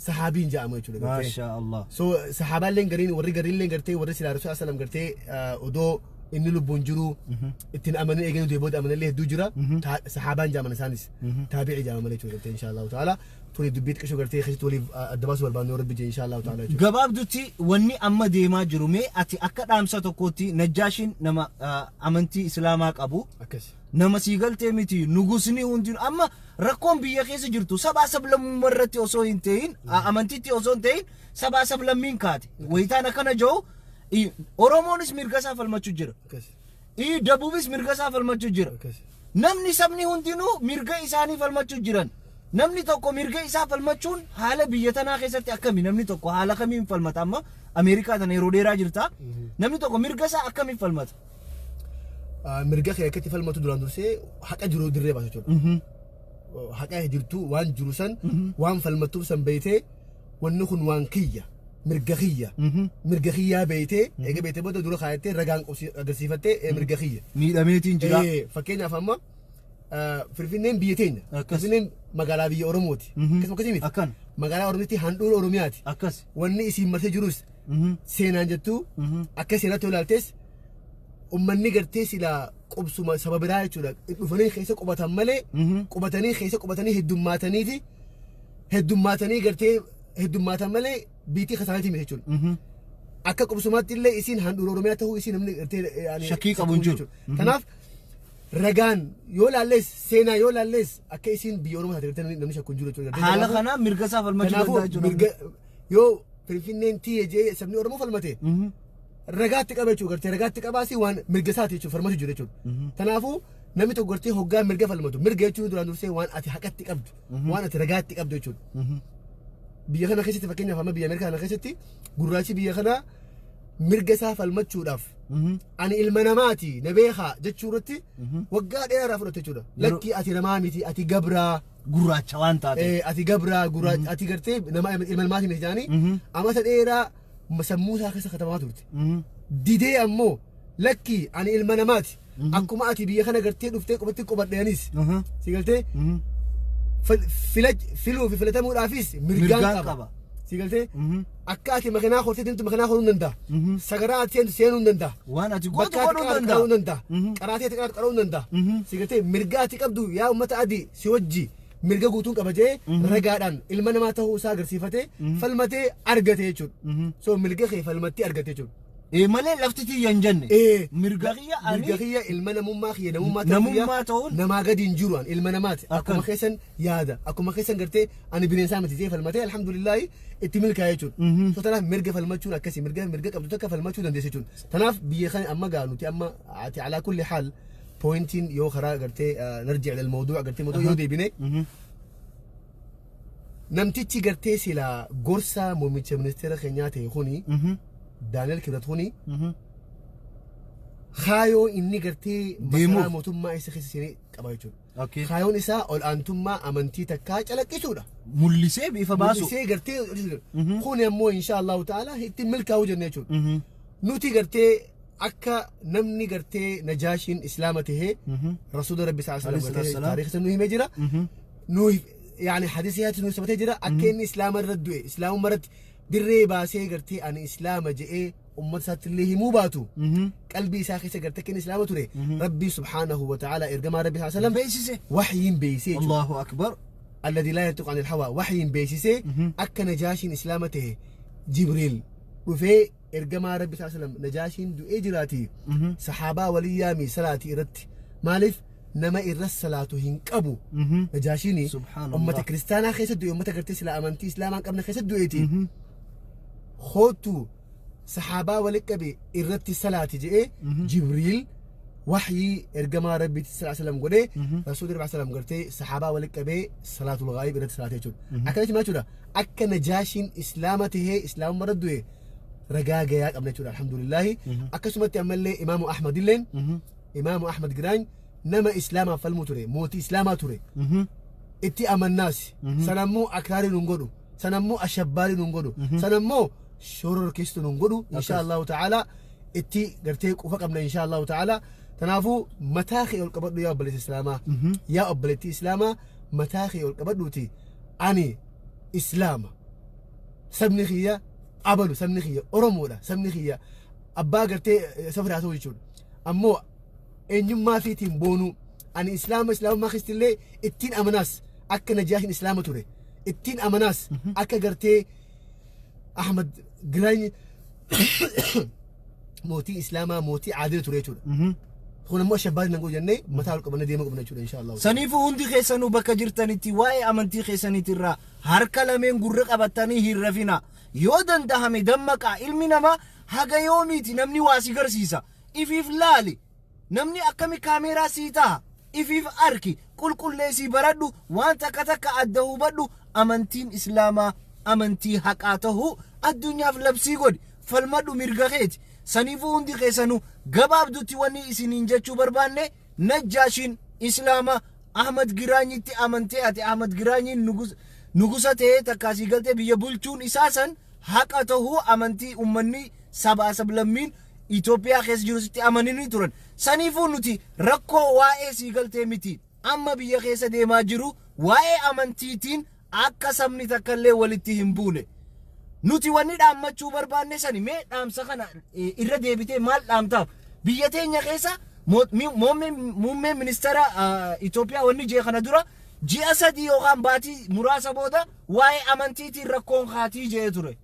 sahaabiin jedhamu jechuudha. Maasha Allah. So sahaabaalleen gariin warri gariilleen gartee warri silaa Rasuulli sallam gartee odoo inni lubbuun jiru ittiin amanin eeganii du'e booda amanallee hedduu jira. Sahaabaan jedhaman isaanis taabii jedhama malee jechuudha gartee insha Allahu ta'ala. Tuni dubbii xiqqishoo gartee keessatti waliif adda baasuu barbaannu rabbi jee insha Allahu ta'ala jechuudha. Gabaabdutti wanni amma deemaa jiru mee ati akka dhaamsa tokkootti Najaashiin nama amantii Islaamaa qabu. Akkas. Nama sii galtee miti nugusni hundinuu amma rakkoon biyya keessa jirtu sabaa sablammummaa irratti osoo hin ta'in amantiitti osoo hin ta'in sabaa sablammiin kaate. Wayitaan akkana jiru Oromoonis mirga isaa falmachuu jira. Dabuubis mirga isaa falmachuu jira. Namni sabni hundinuu mirga isaanii falmachuu jiran. Namni tokko mirga isaa falmachuun haala biyya tanaa keessatti akkami namni tokko haala kamiin falmata amma Ameerikaa tana yeroo dheeraa jirta. Namni tokko mirga isaa akkamiin falmata? Mirga kee akkatti falmatu duraan dursee haqa jiru dirree baasa jechuudha. Haqa jirtu waan jiru san waan falmattuuf san beeytee wanni kun waan kiyya mirga kiyya mirga kiyyaa beeytee eega beeytee booda dura kaayattee ragaan agarsiifattee mirga kiyya. Miidhameetiin jira. Fakkeenyaaf amma Finfinneen biyya teenya. Finfinneen magaalaa biyya Oromooti. Akkasuma akkasii miti. Akkan. Magaalaa Oromootti handhuura Oromiyaati. Akkas. Wanni isiin marsee jirus seenaan jettu akka seenaatti ilaaltes ummanni gartee silaa qubsuma saba biraa jechuudha. Dhufanii keessa qubatan malee qubatanii keessa qubatanii heddummaataniiti heddummaatanii gartee heddummaatan malee biitii kasaaniiti miti jechuudha. Akka qubsumaatti illee isiin handhuura Oromiyaa ta'uu isiin namni gartee shakkii qabu hin jiru. Kanaaf ragaan yoo laalles seenaa yoo laalles akka isiin biyya Oromoo taate gartee namni shakku hin jiru jechuudha. Haala kanaan mirga isaa falmachuu danda'a jechuudha. Mirga yoo Finfinneen tiyye jee sabni Oromoo falmate ragaatti qaba jechuudha gartee ragaatti qabaasi waan mirga isaati jechuudha falmatu jiru jechuudha. Kanaafuu namni tokko gartee hoggaa mirga falmatu mirga jechuun duraan dursee waan ati haqatti qabdu waan ati ragaatti qabdu jechuudha. Biyya kana keessatti fakkeenyaaf amma biyya Ameerikaa kana keessatti gurraachi biyya kanaa mirga isaa falmachuudhaaf ani ilma namaati na beekaa jechuu irratti waggaa dheeraa fudhate jechuudha. Lakki ati namaa miti ati gabraa. Gurraacha waan taate. Ati gabraa gurraacha ati gartee nama ilma namaati miti jedhanii amata dheeraa sammuu isaa keessa katamaa turte. Didee ammoo lakki ani ilma namaati akkuma ati biyya kana gartee dhuftee qubatti qubadheenis si galtee filuu fi filatamuudhaafis mirgaan qaba. Si galtee akka ati makinaa hortee deemtu makinaa horuu hin danda'a. Sagaraa ati seentu seenuu hin danda'a. Waan ati gootu Bakka ati godhuu qara'uu danda'a. hin danda'a. Qaraatii ati qara'u qara'uu hin danda'a. Si galtee mirga ati qabdu yaa uummata adii si wajji mirga guutuun qaba jee ragaadhaan ilma namaa ta'uu isaa agarsiifatee falmatee argate jechuudha. So mirga kee falmattee argate jechuudha. Malee lafti tiyya hin jenne. Mirga kiyya ani Mirga kiyya ilma namummaa kiyya namummaa ta'uu Namummaa ta'uun namaa gadi hin jiru ani ilma namaati. Akkuma keessan yaada akkuma keessan gartee ani bineensaa miti jee falmatee alhamdulillaahi itti milkaa'e jechuudha. So tanaaf mirga falmachuun akkasii mirga mirga qabdu takka falmachuu dandeessa jechuudha. Tanaaf biyya kana amma gaa nuti amma ati alaa kulli haal pointiin yoo karaa gartee narji'a lil mawduu gartee mawduu yoo deebine namtichi gartee silaa gorsaa muummicha ministeera keenyaa ta'e kuni Daani'el Kibrat kuni kaayoo inni gartee masaraa mootummaa isa keessa seenee qaba jechuudha. Kaayoon isaa ol aantummaa amantii takkaa calaqqisuudha. Mul'isee bifa baasu. Mul'isee gartee kun ammoo insha Allahu ta'ala ittiin milkaa'uu jenna jechuudha. Nuti gartee akka namni gartee Najaashiin Islaama tahee Rasuula Rabbi sallallahu alaihi wasallam taariikh isa nu himee jira. Nu yaani hadiisii haati nu sabatee jira akka inni Islaama irra du'e Islaamummaa irratti dirree baasee gartee ani Islaama je'ee uummata isaatti illee himuu baatu qalbii isaa keessa gartee akka inni Islaama ture Rabbi subhaanahu wa ta'ala ergamaa Rabbi sallallahu alaihi wasallam beeksise waxyiin beeksisee jechuudha. Allahu akbar. الذي لا ينطق عن الهوى وحي بيسيسي أكا نجاشين إسلامته جبريل وفي إرجما ربي صلى الله عليه وسلم نجاشين دو إجراتي صحابة وليامي صلاتي إرت مالف Nama irra salaatu hin qabu. Najaashiin ummata kiristaanaa keessa du'e, ummata gartee sila amantii islaamaa hin qabne keessa du'eeti. Hootu sahaabaa walitti qabe irratti salaati jedhee Jibriil waxyii ergamaa rabbiitti sallallahu alaihi wasallam godhee rasuulli rabbi sallam gartee sahaabaa walitti qabee salaatul ghaayib irratti salaate jechuudha. Akkana jechuudha jechuudha akka Najaashiin islaama tahee islaamummaa irra du'e ragaa gayaa qabna jechuudha alhamdulillaahi. Akkasumatti ammallee Imaamu Ahmad illeen Imaamu Ahmad Giraany nama islaamaaf falmuu ture, mootii islaamaa ture. Itti amannaas sanammoo akraarii nun godhu, sanammoo ashabbaarii nun godhu, sanammoo shororkeessitu nun godhu insha Allahu ta'ala itti gartee qufa qabna insha Allahu ta'ala. Kanaafuu mataa kee ol qabadhu yaa obboleessa islaamaa, yaa obboleettii islaamaa, mataa kee ol qabadhuuti ani islaama, sabni kiyya abalu, sabni kiyya Oromoodha, sabni kiyya abbaa gartee safra haa ta'u jechuudha. Ammoo eenyummaa fiitiin boonuu ani islaama, islaamummaa keessatti illee ittiin amanaas akka Najaashiin islaama ture, ittiin amanaas akka gartee Ahmad Giraany mootii islaamaa mootii aadila ture jechuudha. Kun ammoo ashabbaari nan godhu jennee mataa ol qabannee deemuu qabna jechuudha insha Allah. Saniifuu hundi keessanuu bakka jirtanitti waa'ee amantii keessaniitirraa harka lameen gurra qabatanii hin rafina. Yoo dandahame dammaqaa. Ilmi namaa haga yoomiiti namni waa si garsiisa. Ifiif laali. Namni akkami kaameeraa sii taha. Ifiif arki. Qulqulleessii baradhu. Waan takka takka adda hubadhu. Amantiin islaamaa amantii haqaa tahuu addunyaaf labsii godhi. Falmadhu mirga keeti. Saniifuu hundi keessanuu gabaabdutti wanni isiniin jechuu barbaanne Najjaashiin islaama Ahmad Giraanyitti amantee ati Ahmad Giraanyiin nugusa ta'ee takkaasii galtee biyya bulchuun isaa san haqa tahuu amantii ummanni sabaa sablammiin Itoophiyaa keessa jiru sitti amananii turan. Saniifuu nuti rakkoo waa'ee sii galtee miti. Amma biyya keessa deemaa jiru waa'ee amantiitiin akka sabni takkallee walitti hin buune. Nuti wanni dhaammachuu barbaanne sani mee dhaamsa kana irra deebitee maal dhaamtaaf? Biyya teenya keessa muummeen ministeera Itoophiyaa wanni jee kana dura ji'a 3 yookaan baatii muraasa booda waa'ee amantiitiin rakkoon kaatii jee ture.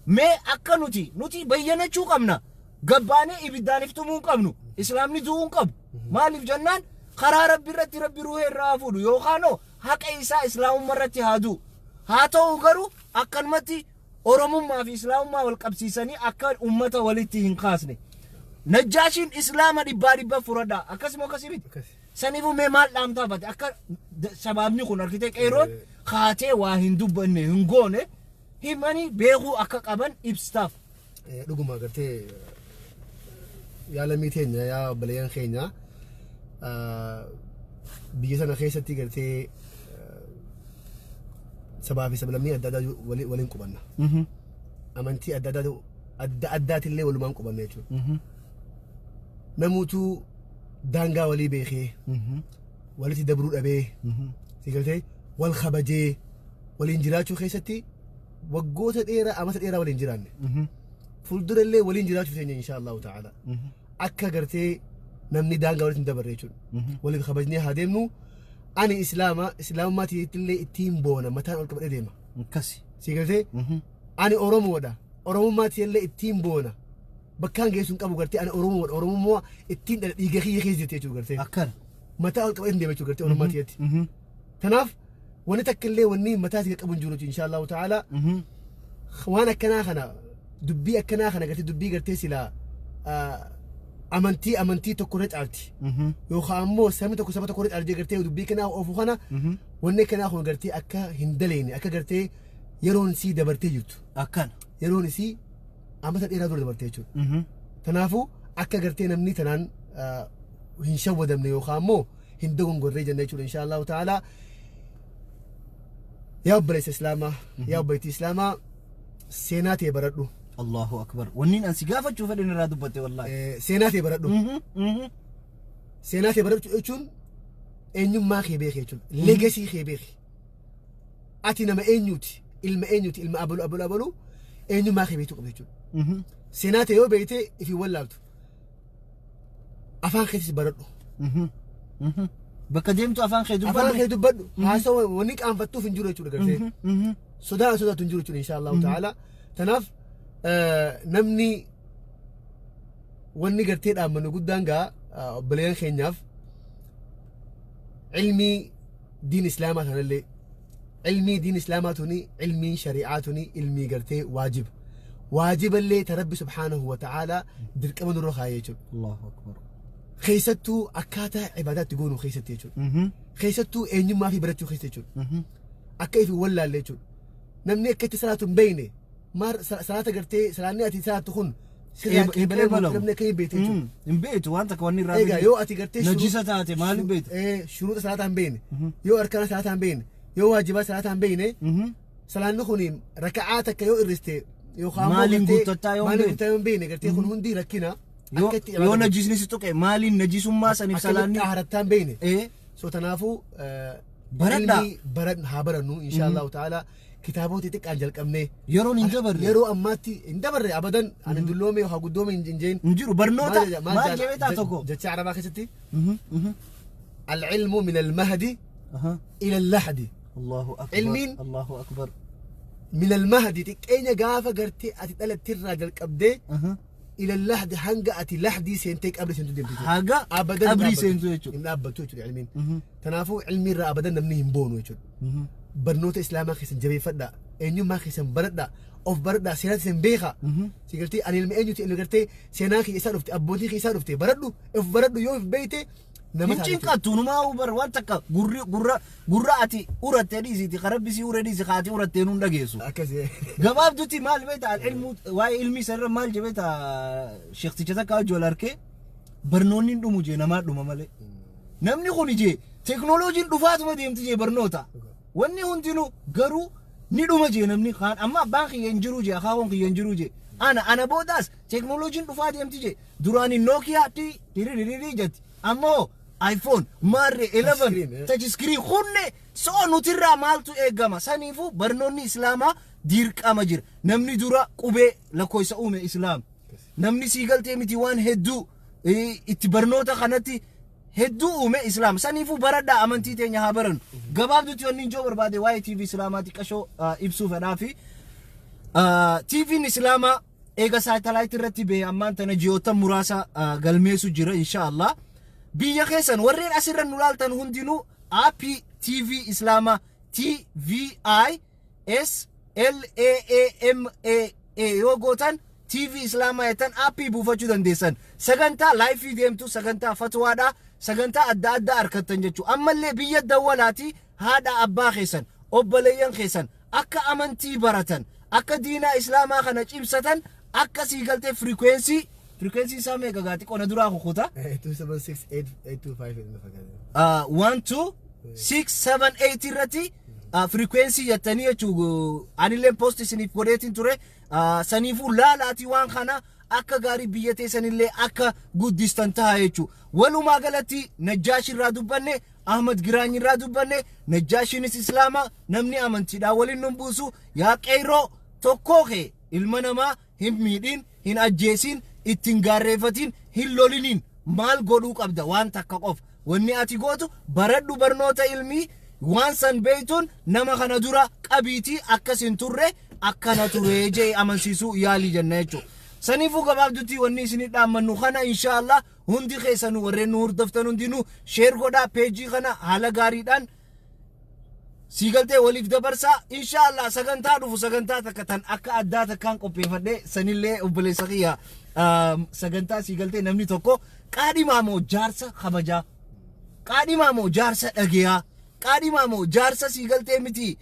Mee akka nuti bayyanachuu qabna. Gabbaanee ibiddaan iftumuu hin qabnu. Islaamni du'uu hin qabu. Maaliif jennaan karaa rabbi irratti rabbi ruhee irraa fuudhu yookaan haqa isaa islaamummaa irratti haa du'u. Haa ta'u garuu akkanumatti Oromummaa fi islaamummaa wal qabsiisanii akka ummata walitti hin kaasne. Najjaashiin islaama 100% fudhadha. Akkasuma akkasii miti. Saniifuu mee maal dhaamtaa bate akka sabaabni kun argitee qeeroon kaatee waa hin dubbanne hin goone himanii beekuu akka qaban ibsitaaf. Dhuguma gartee yaa lammii teenya yaa obboleeyyan keenya biyya sana keessatti gartee sabaa fi sablammii adda addaa waliin qubanna. Amantii adda addaa adda addaatillee walumaan qubanna jechuudha. Namuutuu daangaa walii beekee walitti dabruu dhabee si galtee wal kabajee waliin jiraachuu keessatti waggoota dheeraa amata dheeraa waliin jiraanne. Fuuldura illee waliin jiraachuu teenya insha Allahu ta'ala. Akka gartee namni daangaa walitti hin dabarre jechuudha. Waliin kabajnee haa deemnu. Ani islaama islaamummaa illee ittiin boona mataan ol qabadhee deema. Akkasi. Si galtee ani Oromoodha. Oromummaa illee ittiin boona. Bakkaan geessu hin qabu gartee ani Oromoodha. Oromummaa ittiin dhiiga kiyya keessa jirti jechuudha gartee. Akkana. Mataa ol qabadhee deema jechuudha gartee Oromummaa tiyyatti. Kanaaf wanni takka illee wanni mataa isii qabu hin jiru insha Allahu ta'ala. Waan akkanaa kana dubbii akkanaa kana gartee dubbii gartee silaa amantii tokko irra caalti. Yookaan ammoo sabni tokko saba tokko irra caalti gartee dubbii kanaa oofu kana wanni akkanaa kun gartee akka hin daleene akka gartee yeroon isii dabartee jirtu. Akkana. Yeroon isii amata dheeraa dura dabartee jechuudha. Kanaafuu akka gartee namni tanaan hin shawwadamne yookaan ammoo hin dogongorree jenna jechuudha insha Allahu ta'ala. Yaa obboleessa islaamaa, yaa obboleettii islaamaa seenaa ta'e baradhu. Allahu akbar. Wanni an si gaafachuu fedhan irraa dubbatte wallaahi. Seenaa ta'e baradhu. Seenaa ta'e baradhu jechuun eenyummaa kee beeki jechuudha. Legasii kee beeki. Ati nama eenyuuti? Ilma eenyuuti? Ilma abalu abalu abalu eenyummaa kee beektuu qabda jechuudha. Seenaa ta'e yoo beekte ifii wallaaltu. Afaan keetis baradhu. Bakka deemtu afaan kee dubbadhu. Afaan kee dubbadhu. Haasawa wanni qaanfattuuf hin jiru jechuudha gartee. Sodaa sodaatu hin jiru jechuudha insha Allahu ta'ala. Kanaaf namni wanni gartee dhaammannu guddaan gaa obboleeyyan keenyaaf Ilmii diin islaamaa tanallee, ilmii diin islaamaa tuni, ilmiin shari'aa tuni, ilmii gartee waajiba. Waajiballee ta Rabbi subhaanahu wa ta'aalaa dirqama nurra kaayee jechuudha. Allahu akbar. Keessattuu akkaataa ibaadaatti goonuu keessatti jechuudha. Keessattuu eenyummaa fi barachuu keessa jechuudha. Akka ifi wallaalle jechuudha. Namni akka itti salaatu hin beekne, maal salaata gartee salaanni ati salaattu kun sirraa qeebalee, namni akka hin beekne jechuudha. Hin beektu waan takka wanni irraa. Egaa yoo ati gartee najisa taate maal hin beektu? Shuruuxa salaataa hin beekne, yoo arkaana salaataa hin beekne, yoo waajibaa salaataa hin beekne, salaanni kun raka'aa takka yoo irriste yookaan maaliin guuttattaa yoo hin maaliin guuttattaa yoo hin beekne, gartee kun hundi rakkina. Yoo najisni si tuqe maaliin najisummaa saniif salaanni xaarattaa hin beekne. So tanaafuu baradhaa. Ilmi haa barannu insha Allahu ta'ala, kitaabota xixiqqaan jalqabnee. Yeroon hin dabarre. Yeroo ammaatti hin dabarre abadan, ani dulloome haa guddoome hin jeen. Hin jiru barnoota maal jebeetaa tokko. Jecha Arabaa keessatti, العلم من المهد إلى اللحد. Allahu akbar. Ilmiin Allahu akbar. من المهد xiqqeenya gaafa gartee ati dhalattirraa jalqabdee, إلى اللحد hanga ati lahdii seentee qabri seentu deemtu jechuudha. Haga abadan qabrii seentu jechuudha. Hin dhaabbattu jechuudha ilmiin. Kanaafuu ilmi irraa abadan namni hin boonu jechuudha. Barnoota islaamaa keessan jabeeffadhaa. Eenyummaa keessan baradhaa. Of baradhaa, seenaa keessan beekaa. Si gartee ani ilmi eenyuti, ilmi gartee seenaa kiyya isaa dhufte, abbootii kiyya isaa dhufte, baradhu, of baradhu, yoo of beekte nama Hin taate. Cinqattu numaa bar waan takka gurri gurra gurra ati urattee dhiisiti, karabbi si ure dhiisi, kaati urattee nuun dhageessu. Akkasii. Gabaabdutti maal beekta, ilmu waa'ee ilmii sanarra maal jebeeta, sheekticha takka wajji wal harkee, barnoonni hin dhumu jee, namaa dhuma malee. Namni kun jee teeknooloojiin dhufaatuma deemti jee, barnoota. Wanni hundinuu garuu ni dhuma jee, namni kaan amma abbaan kiyya hin jiru jee, akaakoon kiyya hin jiru jee. Ana boodaas teeknooloojiin dhufaa deemti jee, duraanii Nookiyaa ti jetti, ammoo iPhone maarree 11 touch screen kunne soo nutirraa maaltu eegama? Saniifuu barnoonni islaamaa dirqama jira. Namni dura qubee lakkoofsa uume islaam. Namni sii galtee miti waan hedduu itti barnoota kanatti hedduu uume islaam. Saniifuu baradhaa, amantii teenya haa barannu. Gabaabdutti wanni ijoo barbaade waa'ee TV islaamaa xiqqashoo ibsuu fedhaa fi TV'n islaamaa eega saatalaayit irratti ba'e ammaan tana ji'oota muraasa galmeessu jira insha Allah. Biyya keessan warreen asirra nu laaltan hundinuu aappii TV islaamaa TVI S L A A M A A yoo gootan, TV islaamaa jettan, aappii buufachuu dandeessan. Sagantaa live deemtu, sagantaa fatwaadhaa, sagantaa adda addaa argattan jechuudha. Ammallee biyya dawwalaati haadha abbaa keessan, obboleeyyan keessan akka amantii baratan, akka diinaa islaamaa kana cimsatan, akka sii galtee frequency isaa meeqa gaati qona duraa kukuta? 276 825 fakkaata. 1 2 6 7 8 irratti frequency jettanii jechuu, anillee post isiniif godheetiin ture. Saniifuu laalaatii waan kana akka gaarii biyya teessanillee akka guddistan ta'a jechuu. Walumaa galatti Najjaash irraa dubbanne, Ahmad Giraany irraa dubbanne. Najjaashiinis islaama, namni amantiidhaan waliin nun buusu. Yaa qeyroo, tokkoo kee ilma namaa hin miidhin, hin ajjeesin, ittiin gaarreeffatin, hin loliniin. Maal godhuu qabda? Waan takka qofa wanni ati gootu, baradhu barnoota ilmii. Waan san beeytuun nama kana dura qabiitii akkas hin turre, akkana ture jee amansiisuu yaalii jenna jechuudha. Saniifuu gabaabdutti wanni isinii dhaammannu kana. Insha Allah hundi keessanuu warreen nu hordoftan hundinuu share godhaa, peejii kana haala gaariidhaan siigaltee waliif dabarsaa. Insha Allah sagantaa dhufu sagantaa takka tan akka addaa takkaan qopheeffadhe sanillee obboleessa kiyya sagantaa siigaltee namni tokko qaadhimaa moo jaarsa kabajaa, qaadhimaa moo jaarsa dhageyaa, qaadhimaa moo jaarsa siigaltee miti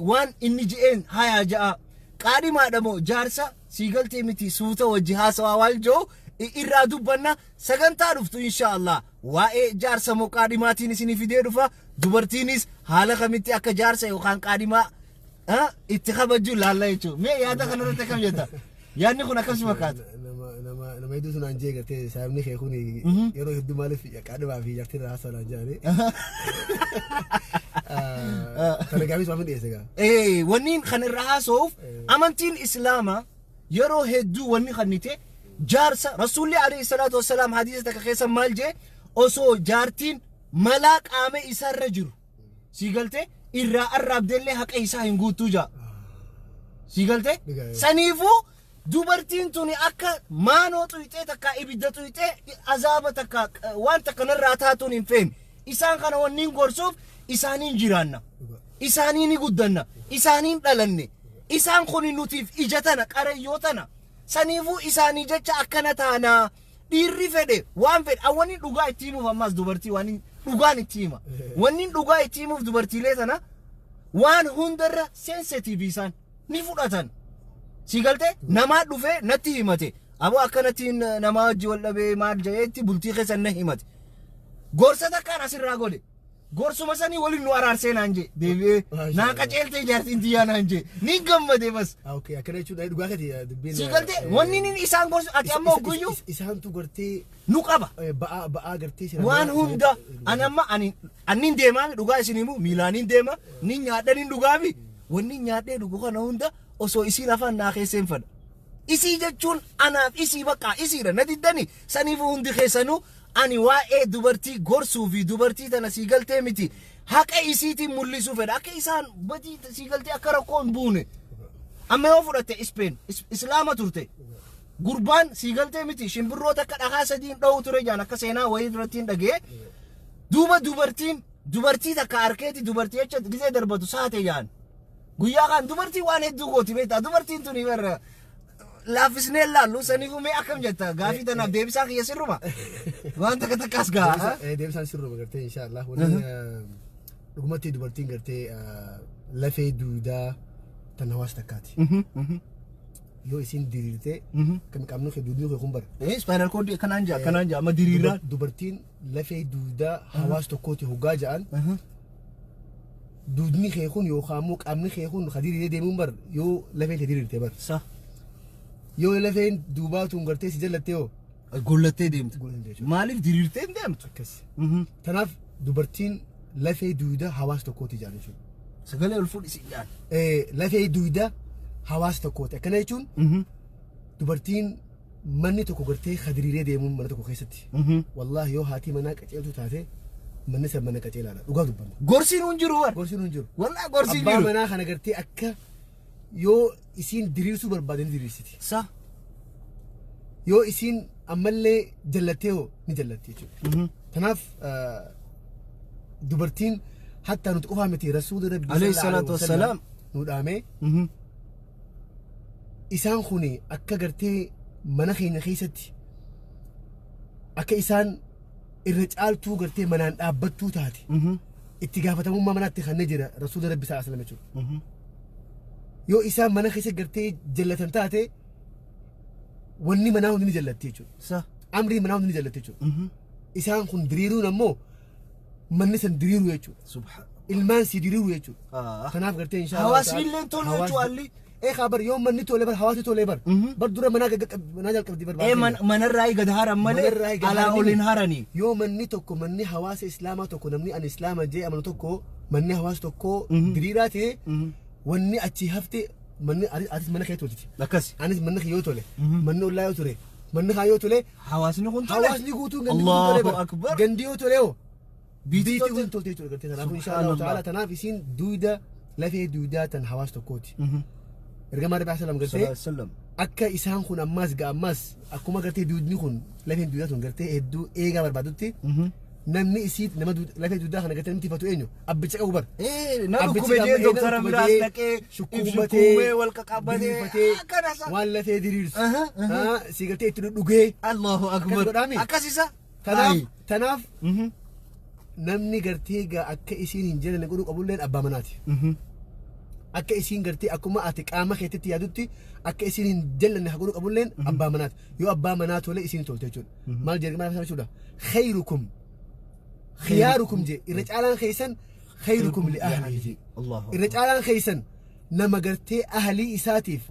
waan inni je'een hayaa ja'a, qaadhimaadha moo jaarsa siigaltee miti suuta wajji haasawaa waan jiru irraa dubbanna sagantaa dhuftu insha Allah. Waa'ee jaarsa moo qaadhimaatiin isinii fidee dhufa, dubartiinis haala kamitti akka jaarsa yookaan qaadhimaa itti kabajju laalla jechuudha. Mee yaada kanarratti akkam jetta? Yaadni kun akkam si fakkaata? Nama hedduutu naan jee, gartee saayibni kee kun yeroo hedduu maaliif qaadhimaa fi jaartii irraa haasa'aa naan jedhani. Kana gaafis waan dhiyeesse gaa. Wanni kan irraa haasa'uuf, amantiin islaamaa yeroo hedduu wanni kannite jaarsa, rasuulli alayhi salaatu wassalaam hadiisa takka keessa maal jee? Osoo jaartiin malaa qaama isaarra jiru sii galte irraa arraabdellee haqa isaa hin guuttuu jaa. Sii galte? Saniifuu dubartiin tuni akka maanoo xuyixee takka ibidda xuyixee azaaba takka waan takka narraa taatuun hin feene. Isaan kana wanniin gorsuuf isaaniin jiraanna. Isaanii ni guddanna. Isaaniin dhalanne. Isaan kun nutiif ija tana qarayyoo tana. Saniifuu isaanii jecha akkana taanaa. Dhiirri fedhe waan fedhe wanni dhugaa itti himuuf ammaas dubartii waan dhugaan itti hima. Wanni dhugaa itti himuuf dubartiilee tana waan hundarra sensitiivii isaan ni fudhatan. Si galtee namaa dhufee natti himate. Aboo akkanatti namaa wajji wal dhabee maal jedheetti bultii keessa na himate. Gorsa takkaan asirraa godhe. Gorsuma sanii waliin nu araarsee naan jee deebi'ee naa qaceeltee jaartiin tiyyaa naan jee ni gammade bas. Okay, akkana jechuudha dhugaa keeti dubbiin. Si galtee wanni inni isaan gorsu ati amma guyyuu Isaantu gartee nu qaba. ba'aa ba'aa gartee Waan hunda ani amma ani annin deemaa dhugaa isin himu miilaaniin deema ni nyaadha ni dhugaami wanni nyaadhee dhugu kana hunda osoo isiin afaan naa keessee hin fadha. Isii jechuun anaaf isii bakka isiidha na diddani saniifuu hundi keessanuu ani waa'ee dubartii gorsuu fi dubartii tana sii galtee miti haqa isiitiin mul'isuu fedha akka isaan badii sii galtee akka rakkoo hin buune. Amma yoo fudhatte Ispeen Islaama turte gurbaan sii galtee miti shimbirroota akka dhagaa sadiin dha'u ture jaan akka seenaa wayii irratti hin dhagee duuba dubartiin dubartii takka harkeeti dubartii jecha gisee darbatu saate jaan guyyaa kaan dubartii waan hedduu gooti beektaa dubartiin tuni warra laaffisnee laallu saniifuu mee akkam jetta gaafii tanaaf deebisaa kiyya sirruma waan takka takkaas ga'a. Deebisaan sirruma gartee inshaallah wanni dhugumatti dubartiin gartee lafee duudaa tan hawaasa takkaati. Yoo isin diriirtee kan qaamni kee duudni kee kun bara. Spinal cord kanaan jaa kanaan jaa amma diriiraan. Dubartiin lafee duudaa hawaasa tokkooti hoggaa ja'an duudni kee kun yookaan immoo qaamni kee kun ka diriiree deemuun bar yoo lafeen kee diriirtee bar. Sa. Yoo lafeen duubaa tun gartee si jallattee hoo. Gollattee deemtu. Maaliif diriirtee hin deemtu? Akkas. Tanaaf dubartiin lafee duudaa hawaasa tokkooti jaan jechuudha. Sagalee ol fuudhi si jaan. Lafee duudaa hawaasa tokkooti. Akkana jechuun dubartiin manni tokko gartee ka diriiree deemuun mana tokko keessatti. Wallaahi yoo haati manaa qaceeltu taate manni san mana qaceelaadha. Dhugaa dubbanna. Gorsiin hin jiru war. Gorsiin hin jiru. Wallaahi gorsiin Abbaa jiru. manaa kana gartee akka yoo isiin diriirsuu barbaade ni diriirsiti. Sa. Yoo isiin ammallee jallattee hoo ni jallatti jechuudha. Kanaaf dubartiin hatta nuti qofaa miti rasuulli rabbi Alayhi salaatu wassalaam. nu dhaamee isaan kun akka gartee mana keenya keessatti akka isaan irra caaltuu gartee manaan dhaabbattuu taate itti gaafatamummaa manaatti kanneen jira rasuulli rabbi sallallahu alaihi wasallam jechuudha. Yoo isaan mana keessa gartee jallatan taate wanni manaa hundi ni jallatti jechuudha. Sa. Amrii manaa hundi ni jallatti jechuudha. Isaan kun diriiruun ammoo manni san diriiruu jechuudha. Subhaan. Ilmaan si diriiruu jechuudha. Kanaaf gartee inshaa Hawaasni illee tolu jechuudha alli. Bar yoo manni tole bar hawaasni tole bar. Bar dura manaa manaa jalqabdi bar. Manarraa gad haran malee alaa ol hin haranii. Yoo manni tokko manni hawaasa islaamaa tokko namni ani islaama jee amanu tokko manni hawaasa tokko diriiraa ta'e wanni achi hafte manni atis mana kee tolchiti. Akkas. Anis manni kee yoo tole manni ollaa yoo tole manni kaa yoo tole Hawaasni kun tole. hawaasni guutuun gandi guutuun tole Allahu akbar. Gandi yoo tole hoo Biitii biitii kun tolte jechuudha gartee kanaafuu inshaa Allahu ta'ala tanaaf isiin duuda lafee duudaa tan hawaasa tokkooti. Ergamaa Rabbi sallam gartee akka isaan kun ammaas ga ammaas akkuma gartee duudni kun lafeen duudaa tun gartee hedduu eegaa barbaadutti namni isii nama lafee duudaa kana gartee namni tifatu eenyu abbicha qabu bar. Na dhukkube jee doktara biraas dhaqee shukkuumee wal qaqabatee waan lafee diriirsu si gartee itti dhugee. Allahu akbar. Akkas isa. Tanaaf namni gartee akka isiin hin jedhan godhuu qabulleen abbaa manaati. Akka isiin gartee akkuma ati qaama keetitti yaadutti akka isiin hin jallanne haa godhuu qabulleen abbaa manaati. Yoo abbaa manaa tole isiin tolte jechuudha. Maal jedhama maal jechuudha? Khayrukum khiyaarukum je irra caalaan keessan khayrukum li ahlihi je. Irra caalaan keessan nama gartee ahlii isaatiif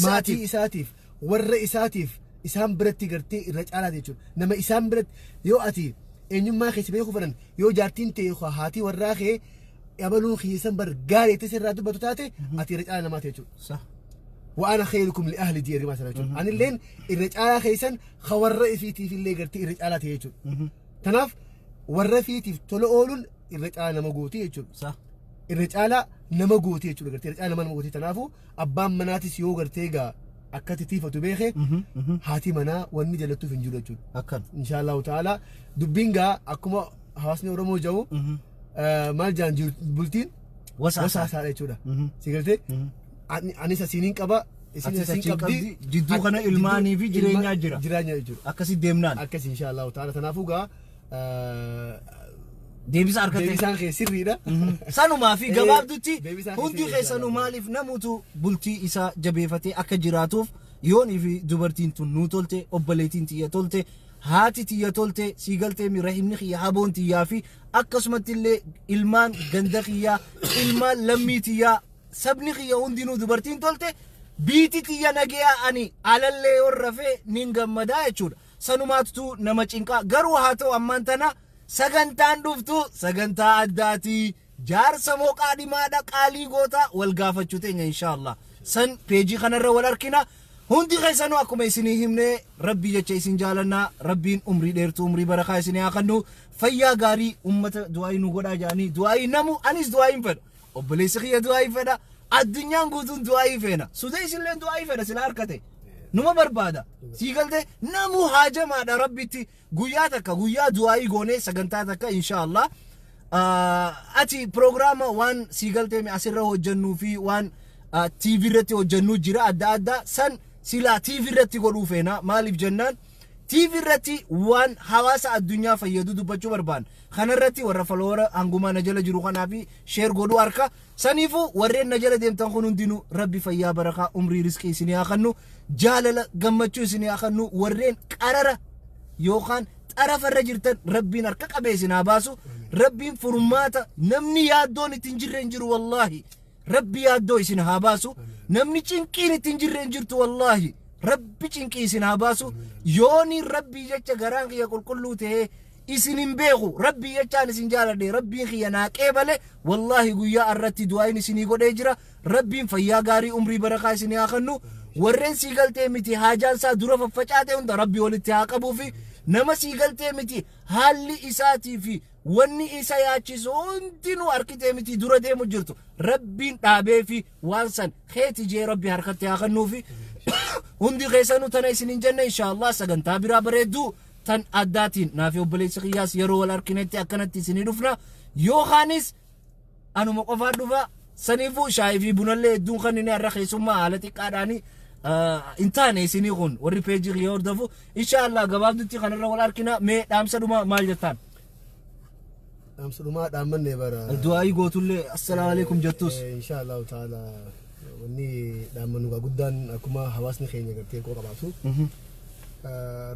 maatii isaatiif warra isaatiif isaan biratti gartee irra caalaa jechuudha. Nama isaan biratti yoo ati eenyummaa keessa beekuu fedhan yoo jaartiin ta'e haatii warraa kee abaluun keessan bar gaarii itti sirraa dubbatu taate ati irra caalaa namaati jechuudha. Wa'ana khayrukum li ahli jee ergamaa sana jechuudha. Anilleen irra caalaa keessan warra ifiitiif illee gartee irra caalaa ta'e jechuudha. Kanaaf warra ifiitiif tola ooluun irra caalaa nama gooti jechuudha. Irra caalaa nama gooti jechuudha gartee irra caalaa nama gooti. Kanaafuu abbaan manaatis yoo gartee egaa akkatti tiifatu beeke haati manaa wanni jalattuuf hin jiru jechuudha. Akkan. Inshaallahu ta'ala dubbiin gaa akkuma hawaasni Oromoo jedhu maal jaan bultiin wasaasaadha jechuudha. Si galtee anis asiiniin qaba isin Atis asiin achiin qabdi qabdi. Jidduu kana ilmaanii fi jireenyaa jira. Jireenya jechuudha. Akkasi deemnaan. Akkas insha Allahu ta'ala tanaafuu gaa Deebisa harkatte. Deebisaan kee sirriidha. Sanumaa fi gabaabdutti Deebisaan kee hundi sirriidha. keessanuu maaliif namutu bultii isaa jabeeffatee akka jiraatuuf yoonii fi dubartiin tun nuu tolte, obboleettiin tiyya tolte, haati tiyya tolte, sii galtee mi rahimni kiyya haboon tiyyaa fi akkasumatti illee ilmaan ganda kiyyaa, ilmaan lammii tiyyaa, sabni kiyya hundinuu dubartiin tolte biiti tiyya nageyaa ani alallee yoon rafee nin gammadaa jechuudha. Sanumaatu nama cinqaa garuu haa ta'u ammaan tana sagantaan dhuftu sagantaa addaati. Jaarsa moo qaadhimaadha qaalii gootaa wal gaafachuu teenya inshaallah. San peejii kanarra wal argina. Hundi keessanuu akkuma isinii himne rabbii jecha isin jaalannaa rabbiin umrii dheertuu umrii barakaa isinii haa kennu fayyaa gaarii ummata du'aayii nu godhaa jedhanii du'aayii namu anis du'aayiin fedha obboleessi kiyya du'aayii fedha addunyaan guutuun du'aayii feena sudee isinleen du'aayii fedha sila harkate numa barbaada sii galte namu haajamaadha rabbitti guyyaa takka guyyaa du'aayii goonee sagantaa takka inshaallah. Ati piroogiraama waan sii galtee asirra hojjennuu fi waan TV irratti hojjennuu jira adda addaa san silaa TV irratti godhuu feena maaliif jennaan TV irratti waan hawaasa addunyaa fayyadu dubbachuu barbaanna kanarratti warra faloora hangumaa na jala jiru kanaa fi sheer godhuu harka saniifuu warreen na jala deemtan kun hundinuu rabbi fayyaa barakaa umrii riskii isinii haa kennu jaalala gammachuu isinii haa kennu warreen qarara yookaan xarafarra jirtan rabbiin harka qabee isin haa baasu rabbiin furmaata namni yaaddoon ittiin jirre hin jiru wallaahi rabbi yaaddoo isin haa baasu namni cinqiin ittiin jirre hin jirtu wallaahi rabbi cinqii isin haa baasu yooni rabbii jecha garaan kiyya qulqulluu ta'ee isin hin beeku rabbii jechaan isin jaaladhe rabbiin kiyya naa qeebale wallaahi guyyaa irratti du'aayin isinii godhee jira rabbiin fayyaa gaarii umrii barakaa isinii haa kennu warreen sii galtee miti haajaan isaa dura faffacaate hunda rabbi walitti haa qabuu fi nama sii galtee miti haalli isaatii fi wanni isa yaachisu hundinuu harkitee miti dura deemu jirtu rabbiin dhaabee fi waan san keeti jee rabbi harkatti haa kennuu fi hundi keessanuu tana isin hin jenne inshaallah sagantaa biraa bareedduu tan addaatiin naafi obboleessi kiyyaas yeroo wal arginetti akkanatti isinii dhufna yookaanis anuma qofaan dhufa saniifuu shaayii fi bunallee hedduun kan inni har'a keessummaa haala xiqqaadhaanii hin taane isinii kun warri peejii kiyya hordofu inshaallah gabaabdutti kanarra wal argina mee dhaamsa dhumaa maal jettaan? Dhaamsa dhumaa dhaammanne bara. Du'aayii gootullee assalaamu alaikum jettus. Insha Allahu ta'ala wanni dhaammannu gaa guddaan akkuma hawaasni keenya gartee koo qabaatu.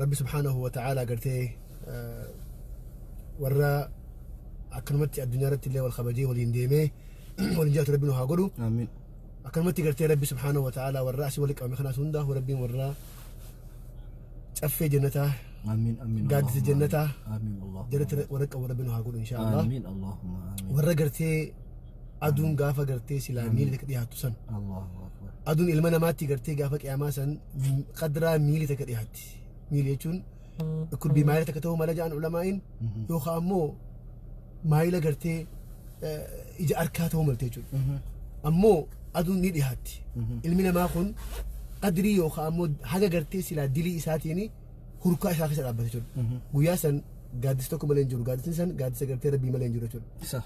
Rabbi subhaanahu wa ta'ala gartee warra akkanumatti addunyaa irratti illee wal kabajee waliin deemee waliin jiraatu rabbi nu haa godhu. Amiin. Akkanumatti gartee rabbi subhaanahu wa ta'ala warra asii walitti qabame kanaas hundaaf rabbiin warra caffee jannataa Amiin amiin. gaaddisa jannataa Amiin Allah. jalatti warra qabu rabbi nu haa godhu insha Allah. Amiin Allahumma amiin. Warra gartee aduun gaafa gartee silaa miila takka dhiyaattu san Allahu akbar. aduun ilma namaatti gartee gaafa qiyaamaa san qadraa miili takka dhiyaatti. Miili jechuun dhukkubbii maayila takka ta'uu mala jedhan ulamaa'in yookaan ammoo maayila gartee ija harkaa ta'uu malte jechuudha. Ammoo aduun ni dhiyaatti. Ilmi namaa kun qadrii yookaan ammoo haga gartee silaa dilii isaatiin hurkaa isaa keessa dhaabbata jechuudha. Guyyaa san gaaddisa tokko malee hin jiru. Gaaddisni san gaaddisa gartee rabbii malee hin jiru jechuudha. Isa.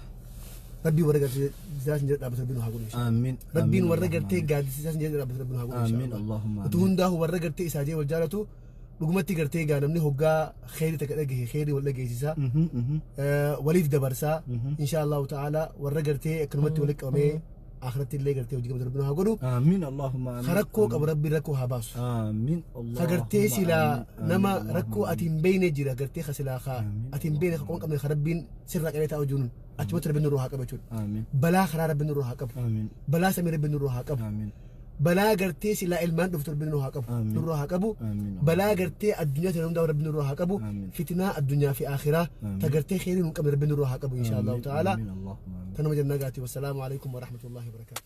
Rabbii warra gartee isaa sin jala dhaabbatu rabbiin nu haa godhu. Amiin. Rabbiin warra gartee gaaddisa isaa sin jala dhaabbatu rabbiin nu haa godhu. Amiin Allahumma. Utuu hundaa'u warra gartee isaa jee wal jaalatu dhugumatti gartee gaa namni hoggaa kheyri takka dhagahe kheyri wal dhageessisaa waliif dabarsaa insha Allahu ta'ala warra gartee akkanumatti walitti qabamee akhiratti illee gartee hojii qabatu rabbiin nu haa godhu. Amiin Allahumma amiin. Ka rakkoo qabu rabbiin rakkoo haa baasu. Amiin Allahumma. Ka gartee silaa nama rakkoo ati hin beekne jira gartee ka silaa ka ati hin beekne ka qoon qabne ka rabbiin sirraa qabee taa'u jiruun achumatti rabbiin nurraa haa qabu jechuudha. Amiin. Balaa karaa rabbiin nurraa haa qabu. Amiin. Balaa samii rabbiin nurraa haa qabu. Amiin. Balaa gartee silaa ilmaan dhuftu rabbiin nurraa haa qabu. Amiin. Nurraa haa qabu. Amiin. Balaa gartee addunyaa tana hundaa rabbiin nurraa haa qabu. Amiin. Fitnaa addunyaa fi akhiraa ta gartee kheyrii hin qabne rabbiin nurraa haa qabu insha Allahu ta'ala. Amiin Allahumma amiin. Tanuma jennaa gaati. Wassalaamu alaikum wa rahmatullahi wa barakaatuh.